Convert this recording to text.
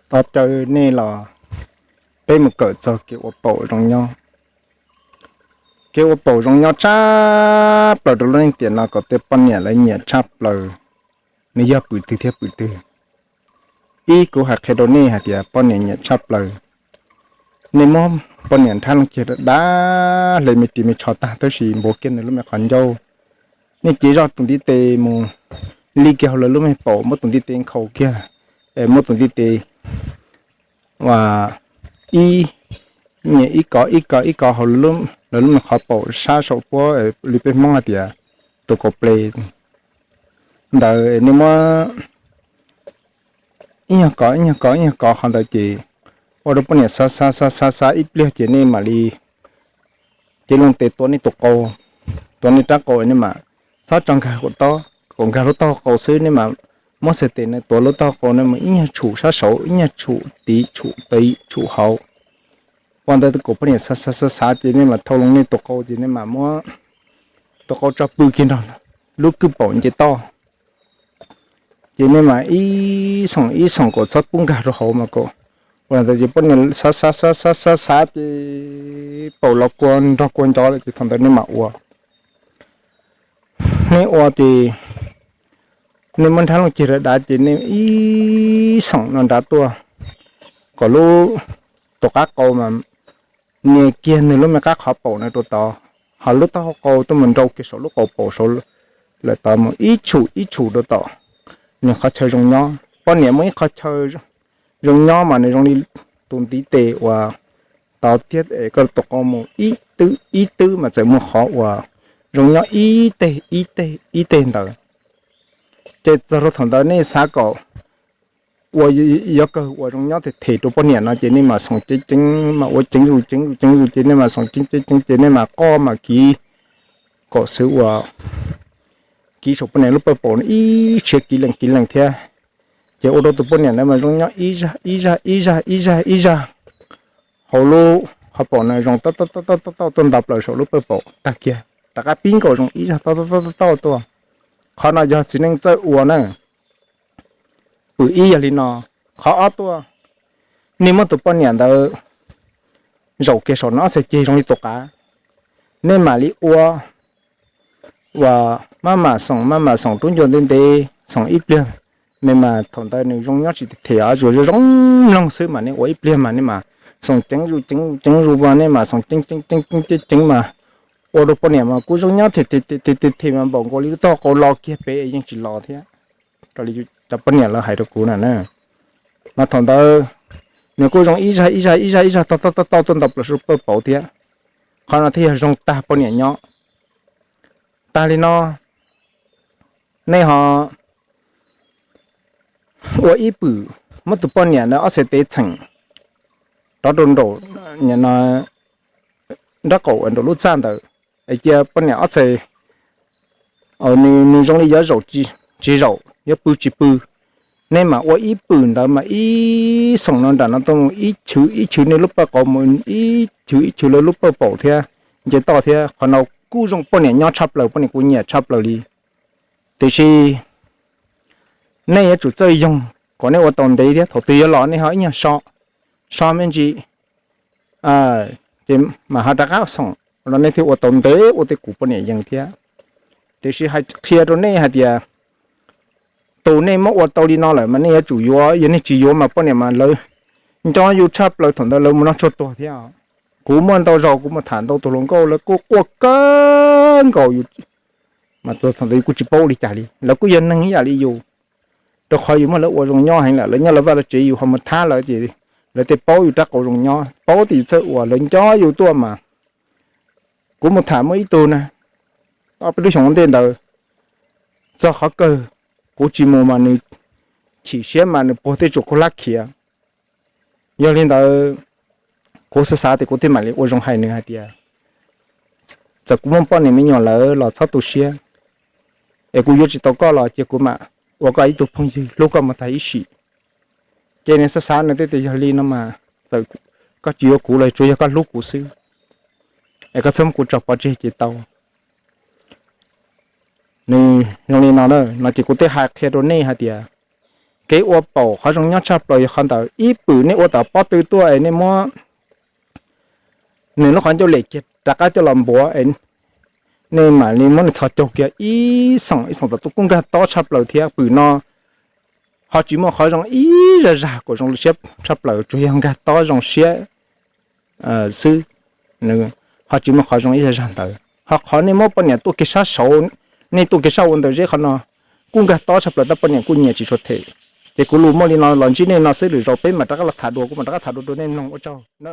Tos caw nej los peb mus kawm txog kev ua paum zoo nyob. Kev ua paum zoo nyob tshaj plaws rau lub neej tiam no kom tej poj niam lawv nyiam tshaj plaws, nws yog pwm twg thiab pwm twg. Ib, kuv hais qhia rau nej hais tias poj niam nyiam tshaj plaws. Nej muab poj niam nrhab loo ceg dav hle me ris me tsho tag tab sis npuav kiag nws lub me qhov ncauj. Nej cev zoj tus ntiv tes mus li kiag hauv lawv lub me paum, muab tus ntiv tes nkhaus kiag, muab tus ntiv tes ua ib, nyiam ib kov ib kov ib kov hauv lawv lub me qhov paum sab saum puab li peb Hmoob hais tias tus kaus ple ntawd. Nej muab ib nyuag kov ib nyuag kov ib nyuag kov qhov ntawd ces ua rau poj niam xav xav xav xav xav ib pliag ces nej mam li cev loo tes tuav nej tus qau, tuav nej rab qau, nej mam txhob tso nkag kom nkag lub taub hau qau xwb, nej mam muab xes tes na tuav lub taub hau qau na mus ib nyuag tshum sab saud, ib nyuag tshum tid, tshum tid tshum hauv. Ua ntawd tus kaus poj niam xav xav xav xav ces nej mam thau loo nej tus qau ces nej mam muab tus qau tso pw kiag nrog lub kwj paum nce toj. Ces nej mam ib xoom ib xoom kom txhob pub nkag rau hauv mas kom. Ua ntawd ces poj niam xav xav xav xav xav xav ces paum los kua nrog kua ncov lawm ces thaum ntawd nej mam ua. Nej ua ces nej muab nrhab loo ceg dav dav ces nej ib xoom no nrad tuaj kom lub tus qab qau mas nias kiag nws lub me qab qhov paum na rau tod, ho lub taub hau qau tuaj mus nrau kiag saum lub qau paum saud lawm tod mus ib tshum ib tshum rau tom nws qhov chaw zoo nyob. Poj niam muaj ib qhov chaw zoo nyob mas nws zoo li tus ntiv tes uas tod thiab es koj tus qau mus ib twb ib twb mas txawm muaj qhov uas zoo nyob ib teg ib teg ib teg ntawd. Ces txog rau thaum ntawd nej xav kom ua, yuav kawg ua zoo nyob them them rau poj niam no ces nej mam xoom ceev ceev mas ua ceev zus ceev zus ceev zus ces nej mam xoom ceev ceev ceev ces nej mam qoj mam kiv kom xwv ua kiv saum poj niam lub pawg paum ib siav kiv lees kiv lees thiab. Ces ua rau tus poj niam ntawd mas zoo nyob ib zag ib zag ib zag ib zag ib zag hauv lub qhov paum na zoo tauj tauj tauj tauj tauj tuaj nto plaws saum lub pawg paum tag kiag rov qab pib nkaus zoo ib zag tauj tauj tauj tauj tuaj. Qhov no yog txiv neej txawj ua na. Pwm ib yog li no. Qhov ob tuaj, nej muab tus poj niam ntawd zaum kiag saum no ob txhais ceg zoo li tus qav, nej mam li ua uas maj mam xoom maj mam xoom rub ncua ntev ntev xoom ib pliag, nej mas thaum ntawd nws zoo nyob tsis them them os, zoo zoo mloog xwb mas nej ua ib pliag mas nej mas xoom ceev zus ceev zus ceev zus mas nej mas xoom ceev ceev ceev ceev ceev ceev mas ua rau poj niam mas kuj zoo nyob them them them them mas npaum nkaus li lub taub hau qau lo kiag pem yeej tsis los thiab. Raws li cov poj niam lawv hais rau kuv na, mas thaum ntawd nws kuj zoo ib zag ib zag ib zag ib zag tauj tauj tauj tauj tuaj nto plaws saum pawg paum thiab. Qhov no thiaj yog zoo tag poj niam nyob. Tag li no, nej ho ua ib pwm, muab tus poj niam ntawd ob txhais tes txheem rov rau nraum nraub qaum nraum lub txaj ntawd, es cia poj niam ob txhais, nws zoo li yuav zaum tsis zaum yuav pw tsis pw, nej mas ua ib pwm ntawd mas ib xoom no nram no tuaj mus ib chwv ib chwv nej lub pawg qau mus ib chwv ib chwv lawv lub pawg paum thiab nce toj thiab. Qhov no kuj zoo poj niam nyob tshaj plaws, poj niam kuj nyiam tshaj plaws li. Tiam sis nej yuav tsum txawj yoog kom nej ua tau ntev thiab, thaum twg yuav los nej ho ib nyuag so, so me ntsis, ces mam ho rov qab xoom los nej thiaj ua tau ntev ua tej kuv poj niam yees thiab. Tiam sis hais qhia rau nej hais tias tus nej muab ua tau li no lawm mas nej yuav tsum yuav, yog nej tsis yuav mas poj niam mas lawv nco yus tshaj plaws, thaum ntawd lawv mus noj tshuaj tuag thiab. Kuv muaj ntau zaus kuv mus tham ntau tus hluas nkauj lawv kuj quaj kawg nkaus, mas txog thaum ntawd yus kuj tsis paub ua li cas li, lawv kuj yog neeg ib yam li yus, rau qhov yus muab lawv ua zoo nyob heev lawm, lawv nyob lawv vaj lawv tsev yus ho mus thab lawv ces lawv thiaj paub yus rab qau zoo nyob, paub tias yus txawj ua, lawv nco yus tuaj mas. Kuv mus tham muaj ib tug na, ob peb lub xyoo ua ntej ntawd, txog qhov kawg kuv tsis mus mas nws chim siab mas nws puag tej tsuas khaub hlab khiav. Yog li ntawd, kuv xav xav tias kuv thiaj mam li ua zoo hais nws hais tias, txawm kuv muaj poj niam me nyuam lawm los txhob tu siab, es kuv yuav tsis tau koj los cia kuv mam ua koj ib tug phooj ywg hlub koj mus tag ib sim. Ces nws xav xav nws thiaj tias yog li no mas txawm koj tsis yuav kuv los tsuas yog koj hlub kuv xwb, es koj txhob muab kuv tso pov tseg ces tau. Nws zoo li no na, no ces kuv thiaj hais qhia rau nej hais tias Kev ua paum qhov zoo nyob tshaj plaws yog qhov ntawd. Ib pwm nej ua tom pob tw tuaj es nej muab nws lub qhov ncauj lem kiag rov qab coj los npuav es nej mam li muab nws txhos caug kiag ib xoom ib xoom tom tuaj kuj nkag tob tshaj plaws thiab. Pwm no ho tsis muaj qhov zoo ib zaj zag kom zoo siab tshaj plaws, tsuas yog nkag tob zoo siab xwb, ho tsis muaj qhov zoo ib zaj zag ntawd. Ho qhov nej muab poj niam tuaj kiag sab saud, nej tuaj kiag sab ua ntawm zeb qhov no kuj nkag tob tshaj plaws, tab poj niam kuj nyiam tsis tshua them. Ces kuv lus muaj li no los ntsib nej no xwb, lwm zaus peb mam rov qab los tham dua, kuv mam rov qab tham dua rau nej mloog, ua tsaug na.